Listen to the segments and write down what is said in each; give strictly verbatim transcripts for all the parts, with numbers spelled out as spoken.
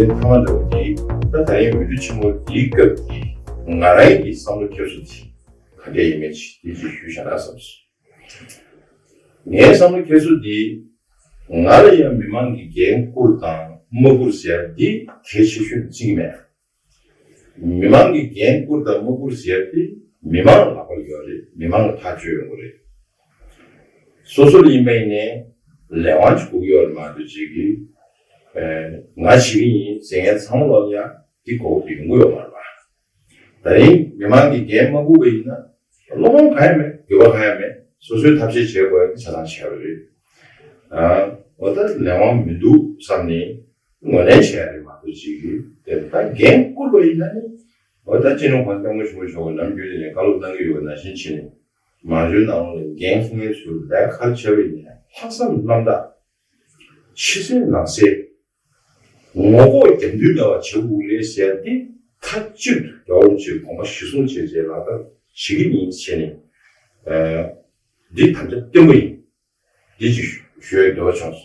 དེ་ཐ་མ་འདྲ་བོ་དེ་ད་ད་རིང་འོས་བསྡུ་ཆེན་མོ་དེའི་སྐབས་ཀྱི་ང་རང་གི་བསམ་བློ་འཁྱེར་སོ་དེ་ག་འདྲ་ཡིན་མིན་ཅིག་དེ་ཅིག་ཞུས་བཞག་ན་བསམ་སོང་། ངའི་བསམ་བློ་འཁྱེར་སོ་དེ་ང་ལ་ཡང་མི་མང་གིས་འགན་བསྐུར་དང་མ་བསྐུར་ཟེར་ཡ་དེ་གལ་ཆེ་ཤོས་བརྩི་གི་མེད། མི་མང་གིས་འགན་བསྐུར་དང་མ་བསྐུར་ཟེར་ཡ་དེ་མི་མང་ལ་ལག་པར་ཡོད་རེད། མི་མང་ལ་ཐག་གཅོད་ཡོང་གི་རེད། སོ་སོ་ལ་ཡིན་པ་ཡིན་ནའི་ལས་དབང་ཅིག་དགོས་ཀྱི་ཡོད་རེད་མ་གཏོགས་ཅིག་གིས་ང་བྱེད་ཀྱི་ཡིན་ཟེར་མཁན་ཚང་མ་ལ་ཡང་དེ་གོ་སྐབས་དེ་ཡོང་གི་ཡོད་མ་རེད་པ། ད་རིང་མི་མང་གིས་འགན་མ་བསྐུར་བ་ཡིན་ན་བློ་ཕམ་གང་ཡང་མེད། འགྱོད་པ་གང་ཡང་མེད། སོ་སོའི་ཐབས་ཤེས་བྱེད་དགོས་ཡ་དེ་ཆ་ཚང་བྱས་པ་རེད། ཨ་འོ་ད་ལས་དབང་མི་འདུག་བསམ་ནས་ངོས་ལེན་བྱས་ཡ་རེད་མ་གཏོགས་ཅིག་གིས་དེ་ད་འགན་བསྐུར་བ་ཡིན་ན་ནི་འོ་ད་སྤྱི་ནོར་༸གོང་ས་༸སྐྱབས་མགོན་ཆེན་པོ་མཆོག་གིས་ནམ་རྒྱུན་དེ་ནས་བཀའ་སློབ་གནང་གི་ཡོད་པ་ནང་བཞིན་བྱས་ནས་མང་གཙོའི་ནང་ལོགས་ལ་འགན་འཁུར་མཁན་ཚོས་ལས་ཀ་ག་རེ་བྱས་པ་ཡིན་ནའི་ལྷག་བསམ་རྣམ་དག་ཕྱི་གསལ་ནང་གསལ། ངོ་ལྐོག་རྒྱབ་མདུན་མེད་པ་བྱེད་དགོས་རེད་ཟེར་ཏེ་མཐའ་གཅིག་ཏུ་རྒྱལ་བ་རིན་པོ་ཆེའི་དགོངས་པ་གཞིར་བཟུང་བྱས་རྗེས་ལག་བསྟར་བྱེད་ཀྱི་ཡིན་ཟེར་ནས། འདི་དམ་བཅའ་བརྟན་པོ་ཡིན། འདི་ཅིག་ཞུ་ཡ་འདོད་པ་བྱུང་སོང་།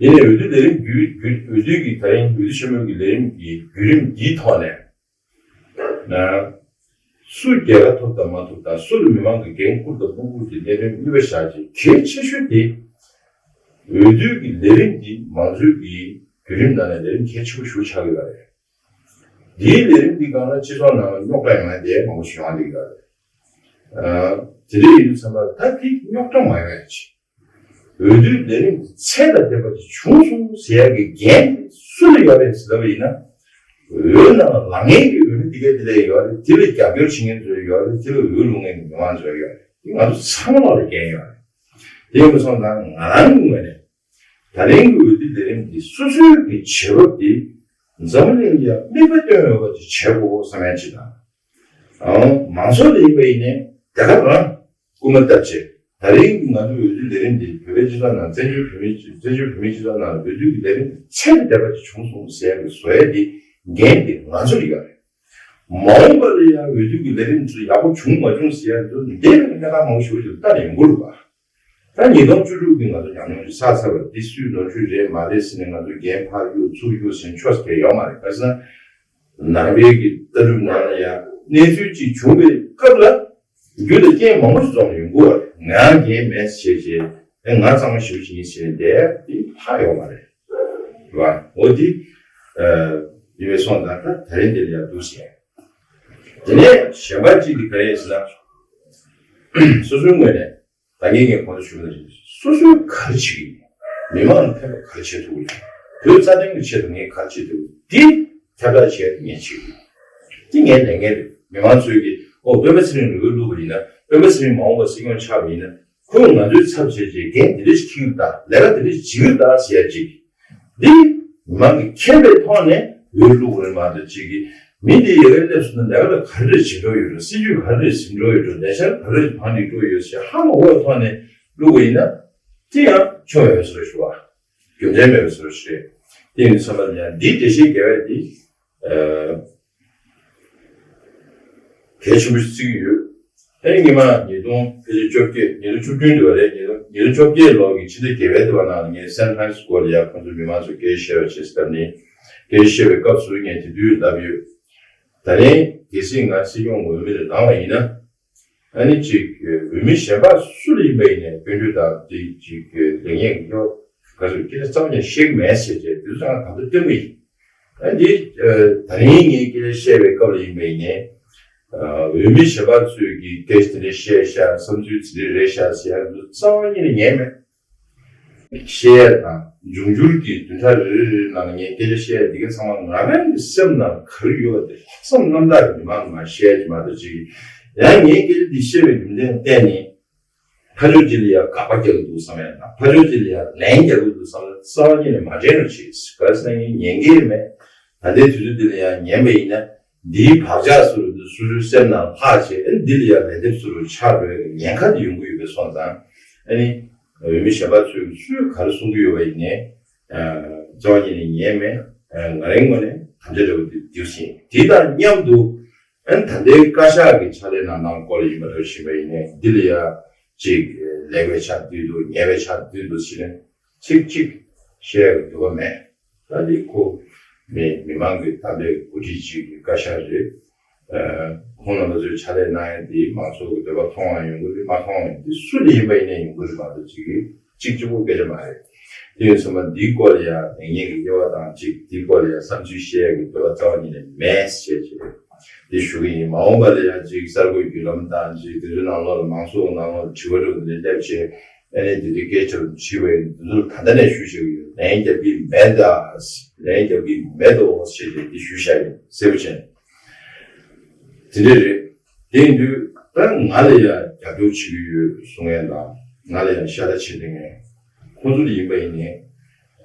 ཡིན་ནའི་འོས་བསྡུ་ལས་རིམ་བརྒྱུད་བརྒྱུད་འོས་བསྡུ་གི་ད་རིང་འོས་བསྡུ་ཆེན་མོའི་གི་ལས་རིམ་གྱི་བརྒྱུད་རིམ་འདིའི་ཐོག་ནས། སུ་རྒྱལ་ཁ་ཐོབ་དང་མ་ཐོབ་དང་སུ་ལ་མི་མང་གིས་འགན་བསྐུར་དང་མ་བསྐུར་གྱི་གནད་དོན་གཉིས་པ་བཞག་རྗེས་གལ་ཆེ་ཤོས་དེ། འོས་བསྡུ་གི་ལས་རིམ་འདི་མང་གཙོའི་གི་བརྒྱུད་རིམ་ནང་ནས་ལས་རིམ་གལ་ཆེན་པོ་ཞིག་ཆགས་ཀྱི་ཡོད་རེད། འདིའི་ལས་རིམ་འདི་སྒང་ལ་སྤྱི་ཚོགས་ནང་ལ་རྙོག་དྲ་ཡོང་ཡ་དེ་མང་པོ་ཞིག་ཡོང་བསྡད་ཀྱི་ཡོད་རེད། དེ་འདྲ་ཡིན་དུས་ཙམ་པ་ད་དེ་རྙོག་དྲ་མ་ཡོང་ཡ་ཆེད། འོས་བསྡུའི་ལས་རིམ་ཚད་ལས་འདས་པ་ཅིག་བྱུང་སོང་ཟེར་ཡག་གི་འགན་དེ་སུ་ལ་ཡོད་རེད་ཟེར་ལབ་པ་ཡིན་ན། འོས་ནང་ལངས་མཁན་གྱི་འོས་མི་དེ་ག་དེ་ལ་ཡོད་རེད། དེ་ལ་རྒྱབ་སྐྱོར་བྱེད་མཁན་ཚོ་ཡོད་རེད། དེ་ལ་འོས་བླུག་མཁན་གྱི་མི་མང་ཚོ་ཡོད་རེད། དེ་ང་ཚོ་ཚང་མ་ལ་འགན་ཡོད་རེད། དེ་ཡིན་པ་སོང་ཙང་ང་རང་གི་ངོས་ནས་ད་རིང་གི་འོས་བསྡུ་ལས་རིམ་འདི་སོ་སོའི་གི་བྱེད་བབ་དེ་འཛམ་བུ་གླིང་ལ་ཡང་མིག་དཔེ་སྟོན་འོས་པ་ཅིག་བྱེད་དགོས་བསམ་ཡ་ཅིག་དང་། ཨང་། མང་ཚོགས་ལ་ཡིན་པ་ཡིན་ནའི་དེ་ག་རང་སྐུལ་མ་བཏབ་བྱས། ད་རིང་གི་ང་ཚོའི་འོས་བསྡུ་ལས་རིམ་འདི་བོད་པའི་སྤྱི་ཚོགས་ནང་བཙན་བྱོལ་བོད་མིའི་བཙན་བྱོལ་བོད་མིའི་སྤྱི་ཚོགས་ནང་འོས་བསྡུ་གི་ལས་རིམ་ཚད་ལས་འདས་པ་ཅིག་བྱུང་སོང་ཟེར་ཡ་གི་བཟོ་ཡ་འདི་འགན་འདི་ང་ཚོ་ལ་ཡོད་རེད། མ་འོངས་པ་ལ་ཡང་འོས་བསྡུ་གི་ལས་རིམ་ཚོ་ཡག་པོ་བྱུང་མ་བྱུང་ཟེར་ཡ་འདི་འདས་པའི་གནས་སྟངས་མང་པོ་ཞིག་ལ་ལྟ་ནས་ཡོང་གི་རེད་པ། ད་ཉིས་སྟོང་བཅུ་དྲུག་གི་ང་ཚོ་ཉམས་མྱོང་ཞིག་བསགས་ཚར་བ་འདི་སུས་ནོར་འཁྲུལ་རེད་མ་རེད་ཟེར་ནས་ང་ཚོ་འགན་ཕར་གཡུག་ཚུར་གཡུག་ཟེར་ཆོག་ཟེར་ཡོད་མ་རེད། ག་རེ་ཟེར་ན། ནང་པའི་གི་ལྟ་གྲུབ་ནང་ལ་ཡང་གནས་ཚུལ་གཅིག་བྱུང་བའི་སྐབས་ལ་རྒྱུ་དང་རྐྱེན་མང་པོ་ཞིག་འཛོམས་ཡོང་གི་ཡོད་རེད། ང་འགན་མེད་ཟེར་བྱས་ཨེ་ང་གཙང་མ་ཞེ་པོ་ཞིག་ཡིན་ཟེར་ནས་བསྡད་ཡ་དེ་ལྷག་ཡོད་མ་རེད། རེད་བ། འོ་དེ་ཡིན་པའི་སོང་ཙང་ད་ད་རིང་འདི་ལ་ཡང་འདུག་ཟེར། དེ་ནས་གཞན་པ་གཅིག་དེ་ག་རེ་ཡིན་ཟེར་ན། སོ་སོའི་ངོས་ནས། ད་ངས་ངས་གོང་དུ་ཞུས་པ་ནང་བཞིན་སོ་སོས་ག་རེ་བྱེད་ཀྱི་ཡིན། མི་མང་ལ་ཕན་པ་ག་རེ་བྱེད་ཐུབ་ཀྱི་ཡོད། བོད་རྩ་དོན་གྱི་ཆེད་དུ་ངས་ག་རེ་བྱེད་ཐུབ་ཀྱི་ཡོད། འདི་ཁྱབ་བསྒྲགས་བྱས་ངས་བྱེད་ཀྱི་ཡོད། འདི་ངའི་ལས་འགན་རེད། མི་མང་ཚོས་ཀྱིས་ཨོ་སྤེན་པ་ཚེ་རིང་ལ་འོས་བླུགས་པ་ཡིན་ན། སྤེན་པ་ཚེ་རིང་མ་འོངས་པར་སྲིད་སྐྱོང་ཆགས་པ་ཡིན་ན། ཁོས་ང་ཚོའི་ཚབ་བྱས་རྗེས་འགན་འདི་འདྲ་ཞིག་འཁྱེར་གྱི་ཡོད་ད། ལས་ཀ་འདི་འདྲ་ཞིག་བྱེད་ཀྱི་ཡོད་ད་ཟེར་ཡ་ཅིག་འདི་མི་མང་གིས་མཁྱེན་པའི་ཐོག་ནས་འོས་བླུགས་དགོས་མ་གཏོགས་ཅིག་གིས་མི་འདི་ཡ་གིར་སླེབས་སོང་ན་ལས་ཀ་ལ་ག་རེ་རེ་བྱེད་འགྲོ་ཡོད་རེད། སྲིད་ཇུས་ག་རེ་རེ་ཟིན་འགྲོ་ཡོད་རེད། ལས་འཆར་ག་རེ་རེ་བང་སྒྲིག་འགྲོ་ཡོད་ཟེར་ཧ་མ་གོ་བའི་ཐོག་ནས་བླུགས་པ་ཡིན་ན་དེ་ཡང་ཆོ་མེད་པའི་བཟོ་ཞིག་རེད་བ། རྒྱུ་མཚན་མེད་པའི་བཟོ་ཞིག་རེད། དེ་ཡིན་དུས་ཙམ་པ་ལ་ཡང་འདིའི་འགྲེལ་བཤད་རྒྱག་ཡ་འདི། གལ་ཆེན་པོ་ཞིག་བརྩི་གི་ཡོད། ཨ་ནི་སྔོན་མ་ཉིས་སྟོང་ཕལ་ཆེར་བཅོ་བརྒྱད། ཉིས་སྟོང་བཅུ་བདུན་དུ་བ་རེད། ཉིས་སྟོང་ཉིས་སྟོང་བཅོ་བརྒྱད་ལོ་གི་ཕྱི་ཟླ་བརྒྱད་པའི་དུ་བ་ནང་ལ་ངས་སན་ཕྲན་སི་སྐོ་ལ་ཡ་ཁོང་ཚོ་མི་མང་ཚོ་སྐད་ཆ་བཤད་པ་བྱས་སྟབས་ནི། སྐད་ཆ་བཤད་པའི་སྐབས་སུ་ངས་དེ་དུས་ལབ་ཡོད། ད་རིང་གལ་སྲིད་ང་སྲིད་སྐྱོང་འོས་མི་ལ་ལངས་པ་ཡིན་ན། ཨ་ནི་ཅིག་འོས་མི་གཞན་པ་སུ་ལ་ཡིན་པ་ཡིན་ནའི་སྐྱོན་བརྗོད་དང་དེ་ཅིག་ལེགས་ཉེས་ཀྱི་ཡོ་ག་ཚོད་སྐད་ཆ་རྩ་བ་ནས་བཤད་ཀྱི་མེད་ཟེར་བྱས་དེ་ཚོ་ང་ད་ལྟ་སྟོན་གྱི་ཡིན། ཨ་འདི་ད་རིང་ངས་སྐད་ཆ་བཤད་པའི་སྐབས་ལ་ཡིན་པ་ཡིན་ནའི། འོས་མི་གཞན་པ་ཚོས་ཀྱི་སྐད་ཆ་དེ་འདྲ་བཤད་ཤག་བསམ་ཚུལ་དེ་འདྲ་རེད་ཤག་ཟེར་ཡ་འདི་རྩ་བ་ཉིད་ནས་ཉན་མེད། བཤད་ཡ་དང་འབྱུང་འགྱུར་གྱི་བདུན་ཕྲག་རེ་རེ་རེ་ནང་ངས་སྐད་ཆ་བཤད་ཡ་འདི་ག་ཚང་མ་ང་རང་གི་སེམས་ནང་ག་རེ་ཡོད་པ་དེ་ལྷག་བསམ་རྣམ་དག་གི་མི་མང་ལ་མར་བཤད་ཀྱི་མ་གཏོགས་ཅིག་ཡང་ངས་སྐད་ཆ་འདི་བཤད་པའི་རྒྱུ་མཚན་བརྟེན་ནས། ཕར་ཕྱོགས་གཅིག་ལ་ཡང་དགག་པ་རྒྱག་གི་འདུག་བསམ་ཡ་དང་ཕར་ཕྱོགས་གཅིག་ལ་ཡང་ལན་རྒྱག་གི་འདུག་བསམ་ན་རྩ་བ་ཉིད་ནས་མ་དྲན་རོགས་བྱེད། ག་རེ་ཟེར་ན་ངས་ཉན་གི་མེད། ད་ལྟའི་དུས་ཚོད་འདི་ལ་ཡང་ཉན་པ་ཡིན་ན་འདིའི་བག་ཆགས་སུ་རུ་འདི་སོ་སོའི་སེམས་ནང་ལྷག་བྱས་ཨ་ནི་འདི་ལ་ཡང་ལན་འདེབས་སུ་རུ་ཆགས་འགྲོ་ཡ་གི་ཉེན་ཁ་འདི་ཡོང་གི་ཡོད་པའི་སོང་ཙང་ཨ་ནི་འོས་མི་གཞན་པ་ཚོས་སུས་ག་རེ་གསུང་གི་ཡོད་པ་ཡིན་ནའི་རྩ་བ་ཉིད་ནས་ཉན་མེད། ང་རའི་ངོས་ནས་དམ་བཅའ་འདྲ་བོ་འདི་འདུག་ཟིན་དེ་དང་མཉམ་དུ། ཨ་ནི་ད་ལྟའི་བཀའ་ཤག་གི་ཕྱག་ལས་གནང་སྟངས་སྐོར་ལ་ཡིན་པ་འདྲ་བཞིན་པ་ཡིན་ནའི་འདི་ལ་ཡ་ཅིག་ལེགས་པའི་ཆ་འདུས་འདུག་ཉེས་པའི་ཆ་འདུས་འདུག་ཟེར་ནས་ཚིག་གཅིག་བཤད་ཡག་འདོད་པ་མེད། ད་འདི་ཁོ་ མི་མི་མང་གི་དམ་པའི་འགོ་ཁྲིད་ཅིག་གི་བཀའ་ཤག་རེད། ཁོང་རྣམ་པ་ཚོས་ཕྱག་ལས་གནང་ཡ་དེ་མང་ཚོགས་ཀྱི་འདོད་པ་མཐོང་བ་ཡོང་གི་རེད། མ་མཐོང་བ་ཡིན་དེ་སུ་ལ་ཡིན་པ་ཡིན་ན་ཡོང་གི་རེད་མ་གཏོགས་ཅིག་གཅིག་གཅིག་པོ་སྐད་ཆ་མ་རེད། དེ་ཡིན་ཙང་མ་འདིའི་སྐོར་ལ་ཡང་ངེད་ཀྱི་དབྱེ་བ་དང་གཅིག་འདིའི་སྐོར་ལ་ཡང་བསམ་ཚུལ་བཤད་ཡ་གི་འདོད་པ་རྩ་བ་ཉིད་ནས་མེད་ཟེར་བྱས་འདི་ཞུ་གི་ཡིན། མ་འོངས་པ་ལ་ཡང་ཅིག་གསར་འགོད་བརྒྱུད་ལམ་དང་ཅིག་དེ་ཚོའི་ནང་ལོགས་ལ་མང་ཚོགས་ནང་ལོགས་ལ་དྲི་བ་འདྲ་བོ་འདི་འདྲ་སླེབས་བྱས་ཨ་ནི་དེ་དུས་སྐད་ཆ་དྲིས་པ་ཡིན་འདི་ཚོ་ད་ལྟ་ནས་ཞུ་བྱེད་ཀྱི་ཡོད། ལན་རྒྱབ་ཀྱི་མེད་ད། ལན་རྒྱབ་ཀྱི་མེད་དོ་ཟེར་ཏེ་འདི་ཞུས་བཞག་ཡིན་གསལ་པོ་བྱས། དེ་འདྲ་རེད། དེ་ཡིན་དུས་ད་ང་ལ་ཡང་རྒྱབ་སྐྱོར་བྱེད་ཀྱི་ཡོད་གསུང་མཁན་དང་ང་ལ་ཡང་ཤ་ཚ་བྱེད་མཁན་ཁོང་ཚོ་ལ་ཡིན་པ་ཡིན་ནའི་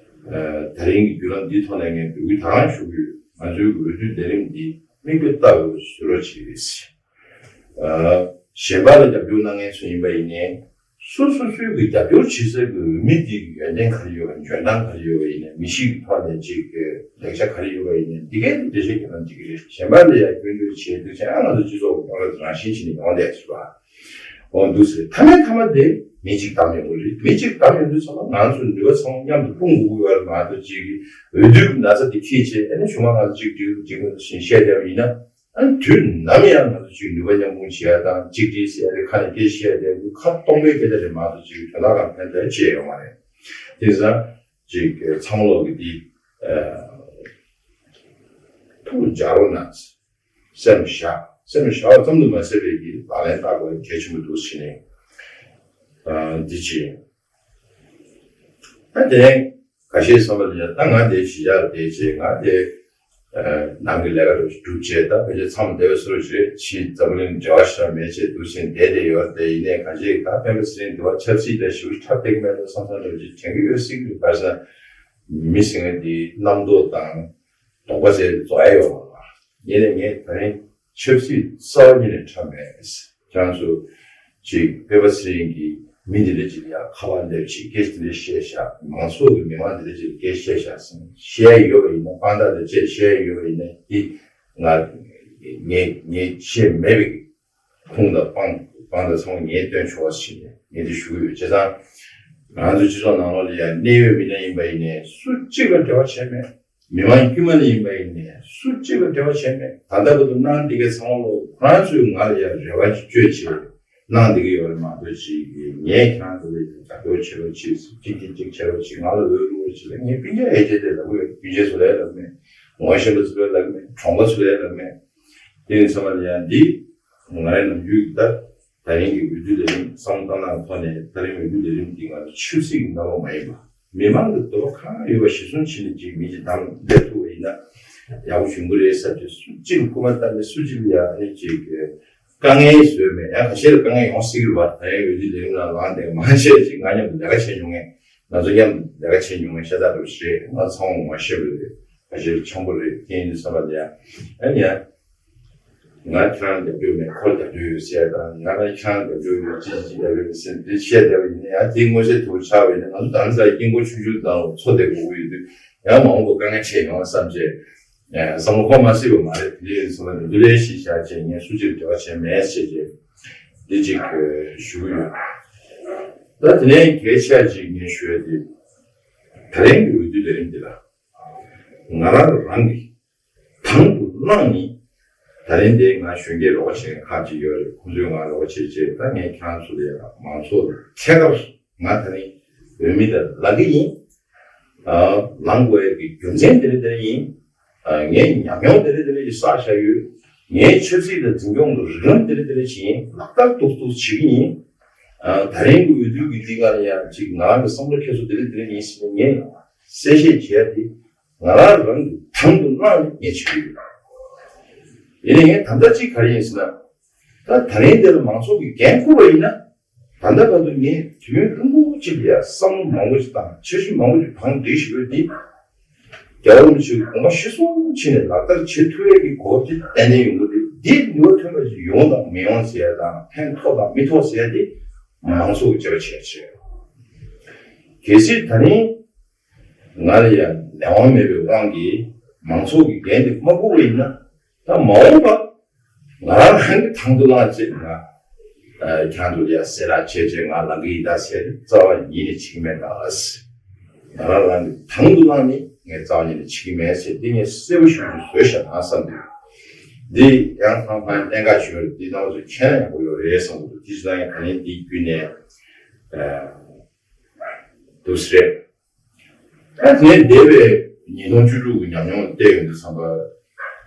ད་རིང་གི་བརྒྱུད་ལམ་འདིའི་ཐོག་ནས་ངས་འབོད་སྐུལ་ད་རང་ཞུ་གི་ཡོད། ང་ཚོའི་འོས་བསྡུ་ལས་རིམ་འདི་མིག་དཔེ་ལྟ་འོས་བཟོ་རོགས་བྱེད་ཀྱི་རེད། གཞན་པ་ལ་རྒྱབ་སྐྱོར་གནང་མཁན་ཚོ་ཡིན་པ་ཡིན་ནའི་སོ་སོ་སོའི་གི་རྒྱབ་སྐྱོར་བྱེད་སའི་གི་འོས་མི་དེ་གི་ཡོན་ཏན་ག་རེ་ཡོད་པ་འཇོན་ཐང་ག་རེ་ཡོད་པ་ཡིན་ནའི་མི་གཤིས་ཀྱི་ཐོག་ནས་ཅིག་གི་ལེགས་ཆ་ག་རེ་ཡོད་པ་ཡིན་ནའི་འདི་གའི་འགྲེལ་བཤད་རྒྱག་ན་འགྲིག་གི་རེད། གཞན་པ་ལ་ཡང་སྐྱོན་བརྗོད་བྱེད་དུས་ཙང་ང་ཚོ་སྤྱི་ཚོགས་ཀྱི་ནང་ལ་རང་བཞིན་བྱས་ནས་ཡོང་བསྡད་ཟེར་བ་འོ་འདུག་ཟེར། མཐའ་མའི་མཐའ་མ་དེ་མི་གཅིག་བདམས་ཡོང་གི་རེད། མི་གཅིག་བདམས་ཡོང་དུས་ཙམ་པ་ང་ཚོ་ནུས་པ་ཚང་མ་མཉམ་དུ་སྤུངས་དགོས་ཀྱི་ཡོད་རེད་མ་གཏོགས་ཅིག་གི་འོས་བསྡུའི་ན་ཚ་དེ་འཁྱེར་བྱས་ཨ་ནི་གཞུག་མ་ང་ཚོ་གཅིག་སྒྲིལ་གཅིག་མོས་བཞིན་བཤད་བསྡད་པ་ཡིན་ན། ཨ་ནི་དུས་ནམ་ཡང་ང་ཚོ་ཅིག་ནུས་པ་མཉམ་སྤུངས་བྱེད་ཡ་དང་གཅིག་སྒྲིལ་ཟེར་ཡ་དེ་ཁ་ནས་སྐད་ཆ་བཤད་བསྡད་དགོས། ཁ་སྟོང་པའི་སྐད་ཆ་རེད་མ་གཏོགས་ཅིག་དོན་དག་གང་ཕན་ཐོགས་ཅི་ཡང་ཡོད་མ་རེད། དེ་ཙང་ཅིག་ཚང་མ་ལོག་གི་འདི་ཐུགས་འཇགས་རོགས་གནང་། སེམས་བཞག་སེམས་བཞག་པ་ཙམ་དུ་མ་ཟད་པའི་གི་ལག་ལེན་བསྟར་དགོས་གལ་ཆེན་པོ་འདུག་ཟེར་ནས་འདི་བྱས། ད་དེ་ཁ་ཤས་བསམ་པ་ལ་ཡ་ད་ང་དེ་གཞིས་ཆགས་བསྡད་བྱས་ང་དེ་ནང་གི་ལས་ཀ་རུ་སྒྲུབ་བྱས་ད་ཕལ་ཆེར་མཚམས་བསྡད་པའི་སོར་བཞི་ཕྱིའི་འཛམ་བུ་གླིང་འབྲེལ་བ་ཞེ་དྲག་མེད་བྱས་འདུག་ཅིང་བསྡད་བསྡད་ཡོད་རེད། དེ་ཡིན་ནའི་ཁ་ཤས་ད་སྤེན་པ་ཚེ་རིང་འདི་བ་ཆབ་སྲིད་ལ་ཞེ་པོ་འཁྲབ་བསྡད་ཀྱི་མེད་འགྲོ་བསམ་བསམ་འདྲ་བོ་ཅིག་དྲན་གྱི་ཡོད་སྲིད་ཀྱི་རེད། བར་སེང་མི་ཟེར་མཁན་དེའི་རྣམ་རྟོག་དང་དོགས་པ་ཟེར་རྫོགས་ཡ་ཡོད་མ་རེད། ཡིན་ནའི་ངས་ད་རིང་ཆབ་སྲིད་རྩ་བ་ཉིད་ནས་འཁྲབ་མེད། ཁྱེད་རང་ཚོ་ཅིག་སྤེན་པ་ཚེ་རིང་གིས་མི་འདི་འདྲ་ཅིག་ལ་ཡ་ཁ་པར་སླེབས་ཅིག་སྐད་ཆ་འདི་འདྲ་བཤད་བཞག་མང་ཚོགས་ཀྱི་མི་མང་འདི་འདྲ་ཅིག་ལ་སྐད་ཆ་བཤད་བཞག་ཟེར་བཤད་ཡོད་པ་ཡིན་ན་དཔང་རྟགས་དང་བཅས་བཤད་ཡོད་པ་ཡིན་ན་འདི་ང་ངས་ངས་བཤད་མེད་པའི་ཁུངས་དང་དཔང་དཔང་དང་ཚང་མ་ངས་སྟོན་ཆོག་པ་ཞིག་ངས་འདི་ཞུ་གི་ཡོད། བྱས་ཙང་ང་ཚོ་སྤྱི་ཚོགས་ནང་ལོགས་ལ་ཡ་གནད་ཡོད་མི་སྣ་ཡིན་པ་ཡིན་ནའི་སུ་གཅིག་ལ་འབྲེལ་བ་བྱས་མེད། མི་མང་དཀྱུས་མ་ལ་ཡིན་པ་ཡིན་ནའི་སུ་གཅིག་ལ་འབྲེལ་བ་བྱས་མེད། ད་ལྟ་བར་དུ་གནང་བསྡད་མཁན་ཚང་མ་ལོ་ཁོ་རང་ཚོས་ང་ལ་ཡ་རེ་བ་བཅོལ་བྱས་གནང་བསྡད་ཀྱི་ཡོད་རེད་མ་གཏོགས་ཅིག་ངས་ཁྱེད་རང་ཚོ་ལ་ཡ་རྒྱབ་སྐྱོར་བྱེད་རོགས་བྱེད་ཅིག་གཅིག་གཅིག་བྱེད་རོགས་བྱེད་ང་ལ་འོས་བླུག་རོགས་བྱེད་ལ་ངས་སྤུན་ཀྱག་ཨེ་ཅེ་དེ་ལབ་ཀྱི་ཡོད། སྤུན་མཆེད་ཚོ་ལ་ཡ་ལབ་མེད། ངོ་ཤེས་པ་ཚོ་ལ་ཡ་ལབ་མེད། གྲོང་པ་ཚོ་ལ་ཡ་ལབ་མེད། དེ་ཡིན་ཙང་མ་ལ་ཡ་འདི་ང་རང་ནམ་རྒྱུན་ད་ད་རིང་གི་འོས་བསྡུ་ལས་རིམ་བསམ་བློ་བཏང་སྟངས་ཐོག་ནས་ད་རིང་འོས་བསྡུ་ལས་རིམ་འདི་ང་ཚོ་ཆབ་སྲིད་ཀྱི་རྣམ་པ་མ་ཡིན་པ། མི་མང་གི་འདོད་པ་གང་ཡོད་པ་གཞིར་བཟུང་བྱས་ནས་ཅིག་མི་གཅིག་བདམས་སླེབས་ཐུབ་པ་ཡིན་ན་ཡག་པོ་བྱུང་གི་རེད་བསམ་གྱི། སུ་གཅིག་ལ་སྐུལ་མ་བཏང་ནས་སུ་གཅིག་ལ་ཡ་ཨ་ནི་ཅིག་དཀའ་ངལ་བཟོས་མེད། ཡང་ཁ་ཤས་ལ་དཀའ་ངལ་ཡོང་སྲིད་ཀྱི་རེད་པ། ད་རིང་འོས་བསྡུ་ལས་རིམ་ནང་ལངས་ཏེ་མང་ཆེ་ཅིག་ང་མཉམ་དུ་ལས་ཀ་བྱས་མྱོང་མཁན་ང་ཚོ་མཉམ་དུ་ལས་ཀ་བྱས་མྱོང་མཁན་ཤ་སྟག་རེད་པ་ཞེས་ང་ཚང་མ་ངོ་ཤེས་པ་རེད། ཁ་ཤས་ལ་འཆམ་པོ་རེད། དེ་ཡིན་དུས་བསམ་པ་ལ་ཡ་ཨ་ནི་ཡ། ང་ཁྱེད་རང་རྒྱབ་སྐྱོར་མེད། ཁོ་ལ་རྒྱབ་སྐྱོར་ཡོད་ཟེར་དང་ང་ཁྱེད་རང་རྒྱབ་སྐྱོར་ཡོད་ཅི་ཅི་ཅི་ལབ་ཡོད་ཟེར་འདི་བཤད་བསྡད་པ་ཡིན་ན་ཡང་དེ་མངོན་གསལ་དོད་པོ་ཆགས་པ་ཡིན་ན་ང་ཚོ་ད་ལྟ་དཀྱིལ་འཁོར་ཆུང་ཆུང་དང་འཚོ་བསྡད་དགོས་ཀྱི་ཡོད་དུས་ཡང་མ་འོངས་པ་དཀའ་ངལ་འཕྲད་ཡོང་བསམ་བྱས་བསམ་བློ་འཁོར་མ་སྲིད་པ་མ་རེད། དེ་ཡིན་ཙང་འདི་ལས་གཞི་བཞག་བྱས་ངས་སུ་གཅིག་འབྲེལ་བ་བྱས་མེད་ཟེར་བྱས་འདི་གཅིག་ཞུ་གི་ཡོད། ད་དེ་ནས་གལ་ཆེ་བ་ཅིག་ངས་ཞུ་ཡ་དེ་ད་རིང་གི་འོས་བསྡུ་ལས་རིམ་འདི་ལ་ང་རང་རང་གི་དང་དུ་བླངས་ནས། ད་རིང་འདིར་ང་གཞོན་སྐྱེས་རོགས་བྱེད་མཁན་ཁག་ཅིག་ཡོད་རེད། ཁོང་ཚོས་ང་རོགས་བྱེད་ཅེས་ད་ངས་ཁྱེད་རང་ཚོ་ལ་ཡང་མང་ཚོགས་ལ་ཐད་ཀར་ང་ད་རིང་འོས་མི་དང་ལབ་ཀྱི་ཡིན། ལངས་དགོས་ཡ་གི་རྒྱུ་མཚན་འདི་རེད་འདི་རེད་ཡིན། ངས་ཉམས་མྱོང་འདི་རེད་འདི་རེད་ཅིག་བསགས་བཞག་ཡོད། ངས་ཆབ་སྲིད་དང་འཛིན་སྐྱོང་གི་རིགས་ལམ་འདི་རེད་འདི་རེད་ཅིག་ཡིན། ལག་བསྟར་ཏོག་ཏོག་བྱེད་ཀྱི་ཡིན། ད་རིང་གི་འོས་བསྡུ་གི་འདི་ག་ལ་ཡང་ཅིག་ང་རང་གི་བསམ་བློ་ཁྱེར་སོ་འདི་རེད་འདི་རེད་ཡིན་ཟེར་ནས་ངས་གསལ་བཤད་བྱས་ཏེ། ང་རང་རང་གི་དང་དུ་བླངས་ནས་ངས་བྱེད་ཀྱི་ཡོད། ཡིན་ནའི་ངས་ད་ལྟ་གཅིག་ག་རེ་ཡིན་ཟེར་ན། ད་ད་རིང་འདིར་མང་ཚོགས་ཀྱི་འགན་འཁུར་བ་ཡིན་ན། ད་ལྟ་བར་དུ་ངས་དུས་ཡུན་རིང་པོ་གཅིག་ལ་ཡ་བསམ་བློ་མང་པོ་ཞིག་བཏང་འཆར་གཞི་མང་པོ་ཞིག་བང་བསྒྲིགས་ཞིག་ཡོད་དེ། རྒྱལ་བ་རིན་པོ་ཆེའི་དགོངས་པ་གཞིར་བཟུང་བྱས་ནས་ལག་བསྟར་བྱེད་ཐུབ་ཡས་ཀྱི་གོ་སྐབས་དེ་ཏན་ཏན་ཡོང་གི་རེད། འདི་ནུས་པ་ཐོན་པ་ཞིག་ཡོང་དང་མི་ཡོང་ཟེར་ཡ་དང་ཕན་ཐོགས་དང་མི་ཐོགས་ཟེར་ཡ་དེ་མང་ཚོགས་ཀྱིས་དཔྱད་པ་བྱེད་ཡ་བྱེད། གལ་སྲིད་ད་རིང་། ང་ལ་ཡང་ལས་དབང་མེད་པའི་དབང་གིས་མང་ཚོགས་ཀྱི་འགན་དེ་མ་འཁུར་བ་ཡིན་ན། ད་མ་འོངས་པ་ང་རང་རང་གི་དང་དུ་བླངས་བྱས་ང་ཁྱང་དུ་ལ་ཡ་གསལ་བསྒྲགས་བྱས་བྱས་ང་ལངས་ཀྱི་ཡིན་ད་ཟེར་རྩ་བ་ཉིད་ནས་བྱེད་ཀྱི་མེད་ད། ང་རང་རང་གི་དང་དུ་བླངས་ནས་ ངས་རྩ་བ་ཉིད་ནས་བྱེད་ཀྱི་མེད་ཟེར། འདི་ངས་གསལ་པོ་ཞུ་རྒྱུ་བཟོས་བཞག་ན་བསམ་འདུག་འདི་ཡང་ཐང་ཕན་གནད་འགག་ཆེ་བ་རེད། འདི་རྣམ་པ་ཚོས་མཁྱེན་ན་ཡག་པོ་ཡོད་རེད་བསམ་གྱི་འདུག་དེ་བྱས་ཙང་ངས་ད་ལན་འདི་བརྒྱུད་ནས་ཨ་འདུག་སེ་རེད། ད་ངས་འདས་པའི་ཉིས་སྟོང་བཅུ་དྲུག་གི་ཉམས་མྱོང་ལ་བལྟས་ཡོང་དུས་ཙམ་པ།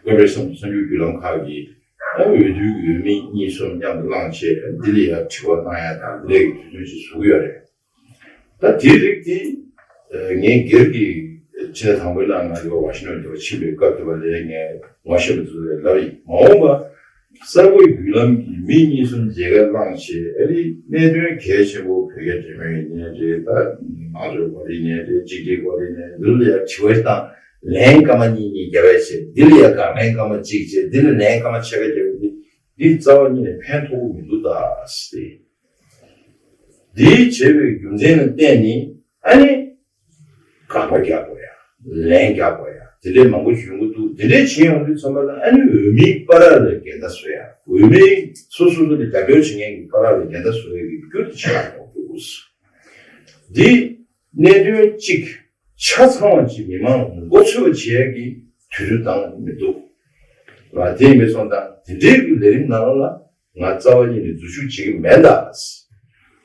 སྐབས་རེ་བསམ་གསར་འགྱུར་བརྒྱུད་ལམ་ཁག་གིས་ད་འོས་བསྡུའི་འོས་མི་གཉིས་གསུམ་མཉམ་དུ་བླངས་བྱས། འདི་ལ་ཡང་དྲི་བ་བཏང་ཡ་དང་འདི་འདྲའི་དུས་ཚོད་ཅིག་བཟོ་གི་ཡོད་རེད། ད་དེའི་རིགས་དེ་ངའི་སྒེར་གྱི་ཕྱི་ཟླ་དང་པོའི་ནང་ང་ཚོ་ཝ་ཤིང་ཊོན་དུ་ཕྱིན་པའི་སྐབས་དེ་བ་ལས་ངས་ངོ་ཤེས་པ་ཚོ་ལ་ལབ་ཡིན། མ་འོངས་པ་གསར་འགོད་བརྒྱུད་ལམ་གྱི་མི་གཉིས་གསུམ་མཇལ་ཁ་བླངས་བྱས། ཨ་རི་གནད་དོན་གལ་ཆེན་པོ་བོད་རྒྱ་འབྲེལ་མོལ་ཡིན་ནའི་རེད། ད་དམངས་གཙོའི་སྐོར་ཡིན་ནའི་རེད། གཅིག་སྒྲིལ་སྐོར་ཡིན་ནའི་རེད། འདི་ལ་ཡང་དྲི་བ་དང་ལན་སྐར་མ་གཉིས་གཉིས་རྒྱབ་པ་བྱས། འདི་ལ་ཡང་དགག་ལན་སྐར་མ་གཅིག་བྱས། འདི་ལ་ལན་སྐར་མ་ཕྱེད་ཀ་རྒྱབ་པ་འདི། འདི་རྩ་བ་ཉིད་ནས་ཕན་ཐོགས་ཀྱི་མི་འདུག་ད་ཟེར། འདི་བྱས་པའི་རྒྱུ་མཚན་ལ་བརྟེན་ནས་ཨ་ནི། དགག་པ་རྒྱག་དགོས་ཡ། ལན་རྒྱག་དགོས་ཡ། དེ་འདྲའི་མང་པོ་ཞིག་ཡོང་གི་འདུག་དེ་འདྲའི་བྱེད་ཡོང་དུས་ཙམ་པ་ལ་ཨ་ནི་འོས་མིའི་བར་ལ་འགལ་ཟླ་བཟོ་ཡ། འོས་མི་སོ་སོ་སོ་ལ་རྒྱབ་སྐྱོར་བྱེད་མཁན་གྱི་བར་ལ་འགལ་ཟླ་བཟོ་ཡ་གི་རྒྱུ་དེ་ཆགས་ཡོང་གི་འདུག་འདི་གནད་དོན་གཅིག་ཆ་ཚང་བ་ཅིག་མི་མང་མགོ་ཚོས་པ་བྱེད་ཡ་གི་དུས་ཚོད་བཏང་མི་འདུག་ལ། དེ་ཡིན་པའི་སོང་ཙང་དེ་འདྲའི་གི་ལས་རིམ་ནང་ལ། ང་རྩ་བ་ཉིད་ནས་འཛུལ་ཞུགས་བྱེད་ཀྱི་མེད་ད།